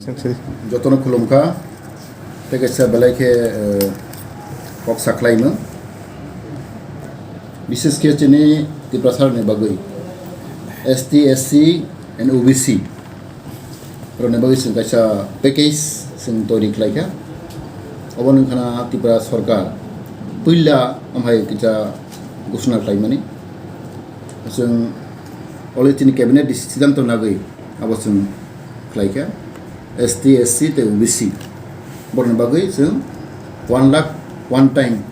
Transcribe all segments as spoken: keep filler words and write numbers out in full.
Jotono khulumkha, tei kaisa belai khe, eh, kok sakhlaimung. Bishes khe chini Tiprasarokni bagwi S T, S C and O B C rokni bagwi chwng kaisa package chwng toiri khlaikha. Obo wngkha na Tripura Sarkar puila amhai kisa ghoshona khlaimani. Chwng already chini cabinet siddhanto nagwi abo chwng khlaikha, S T, S C tei O B C. Borokni bagwi chwng one lakh one time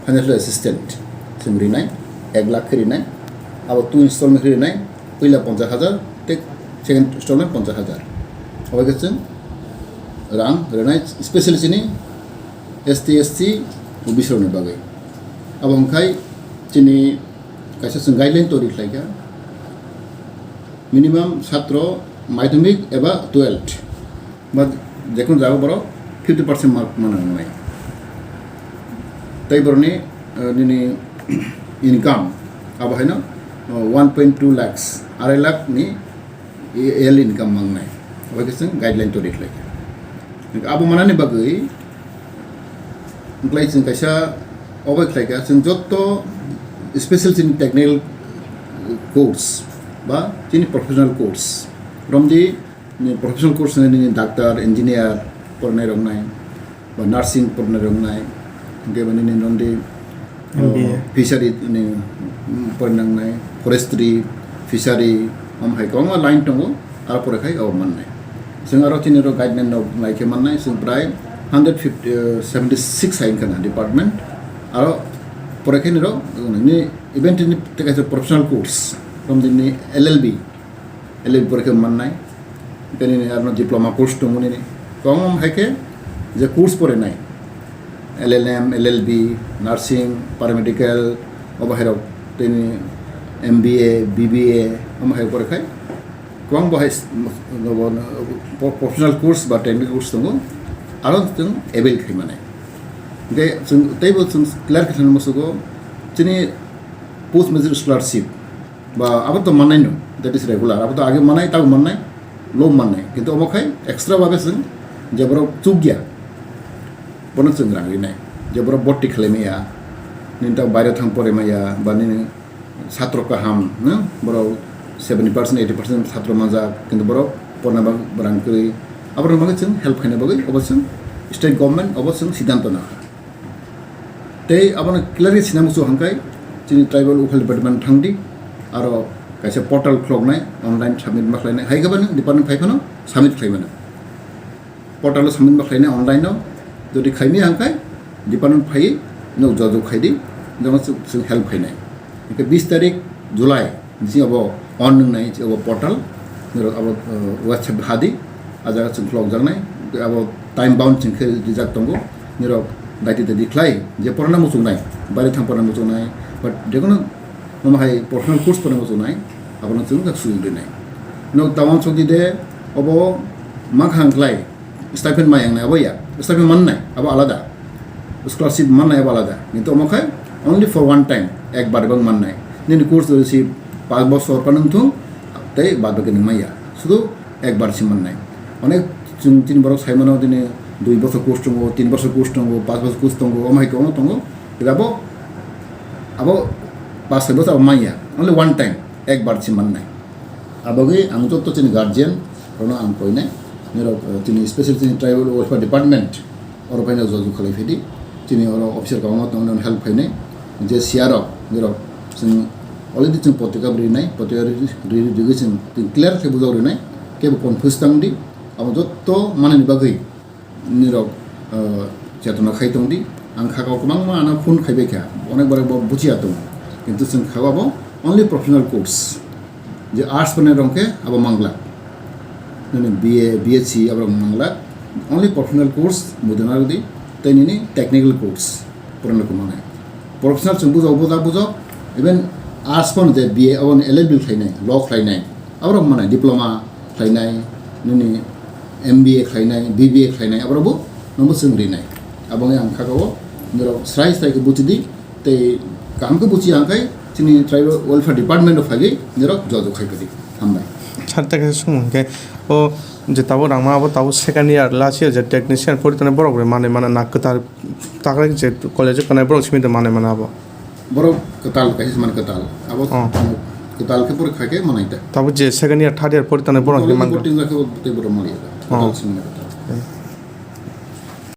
financial assistance chwng rinai, ek lakh khe rinai. Abo two installment khe rinai, puila ponchash hajar tei second installment ponchash hajar. Abo khe chwng rang rinai, specially chini S T, S C, O B C rokni bagwi. Abo wngkhai chini kaisa chwng guideline toiri khlaikha. Minimum satro madhyamik eba twelfth ba jekunu jaga borok fifty percent mark mana nangnai. Tei borokni, eh, nini income abo haino, eh, one point two lakhs, arai lakh ni yearly income mangnai. Abo khe chwng guideline toiri khlaikha. Abo manani bagwi wngkhlai chwng kaisa obo khlaikha, chwng jotto special chini technical course ba chini professional course, romdi ni professional course ni nini doctor, engineer pornai rok nai, ba nursing pornai rok nai, hwnkhe ba nini nondi, M B A. Oh, fishery ni, mm, pornai rok nai, forestry, fishery, omo hai kwbangma line tongo, aro pore khai obo mannai. Chwng aro chini ro guideline rok nai khe mannai, chwng prai hundred fifty, eh, seventy six hai wngkha na department, aro pore khai ni ro, ni event ni tei kaisa professional course, romdi ni L L B, L L B porikha mannai, tei nini arno diploma course tongo nini. Kwbangma hai khe je course porinai, L L M, L L B, nursing, paramedical, obo hairok tei nini M B A, B B A, omo hai porikhai kwbang bo hai s-, bo-, bo-, professional course ba technical course tongo, aro chwng avail khai mani. Hingke chwng teibo chwng clear khe thangma sugo, chini post matric scholarship, ba abo to mannai no, that is regular, abo to age mannai, tabo mannai, lo mannai, kintu omo khai extra babe chwng je borok chukya, bono chwng rang rinai, je borok bhorti khlai maya, nini ta baire thang pore maya, ba nini satro kaham, no? Borok seventy percent, eighty percent satro manjak, kintu borok porna bag rang kwrwi, aborok bagwi chwng help khaina bagwi obo chwng state government obo chwng siddhanto nakha. Tei abono clearly sina muchung hwnkhai chini tribal welfare department thangdi, aro kaisa portal khuloknai, online submit ma khlainai, hai khe bani department phai phano submit khlai mano. Portal o submit ma khlainai online o, jodi khaimaya hwnkhai department phai no jojok khaidi, jono chwng help khainai. Hwnkhe bis tarik July ni sini abo on wngnai, obo portal, nirok abo, uh, website hadi, a jaga chwng khulokjaknai, abo time bound chwng khe rijak tongo, nirok daiti daiti khlai, je porna muchungnai, bari thang porna muchungnai, but jekono omo hai professional course porna muchungnai, abono chwng jak sujok rinai. Nok tawang chokdi de, obo makhang khlai, stipend maya wngnai abo ya, stipend mannai abo alada, scholarship mannai abo alada, kintu omo khai only for one time, ekbar bang mannai. Nini course dori si pas bosor pa nung thung, tei bad baki nung maya, sudu ekbar si mannai. Onek chwng tin borok sai mano, dini dui bosor course tongo, tin bosor course tongo, pas bosor course tongo, omo hai kwbangma tongo. Abo, abo pas sai bosor abo maya, only one time, ekbar si mannai. Abagwi ang joto chini guardian rokno ang koinai, nirok, eh, chini special chini tribal welfare department, oro phaina jojok khalai phaidi, chini oro officer kwbangma tongo, help khainai, je C R rok, nirok chwng already chwng potrika rinai, potrika ri-, ri-, rigwi chwng clear khe bujok rinai, kebo confuse tangdi, abo joto manani bagwi nirok, uh, chetona khai tongdi. Ang khakao kwbangma ano phone khaibai kha, onek bar bo buchiya tongo, kintu chwng khakao bo only professional course, je arts pore rok khe abo manglak, nini B A, B S C abo rok manglak, only professional course mudana rwdi, tei nini technical course pore rok manai. Professional chwng bujok, bujak bujok, even arts pore je B A abo L L B khlainai, law khlainai, aborok mane diploma khlainai, nini M B A khlainai, B B A khlainai, aborok bo nangbo chwng rinai. Abo wngya ang khakao nirok srai srai khe buchidi, tei kaham khe buchi ang khai chini tribal welfare department o phagwi nirok jojok khai phadi. Hambai. Sir, tei kaisa sumung hwnkhe, o je tabuk rangma abo tabuk second year, last year je technician pori tongnai borok bai manwi mana na kwtal takrai je college o tongnai borok simi de manwi mana abo? Borok kwtal kaisa se mani kwtal. Abo Oh. Kwtal khe borok khai khe manai da. Tabuk je second year, third year pori tongnai borok Borok hwnwi borok mangkha. Tin lakh tei borok mali da. Oh. Kwtal simi kwtal.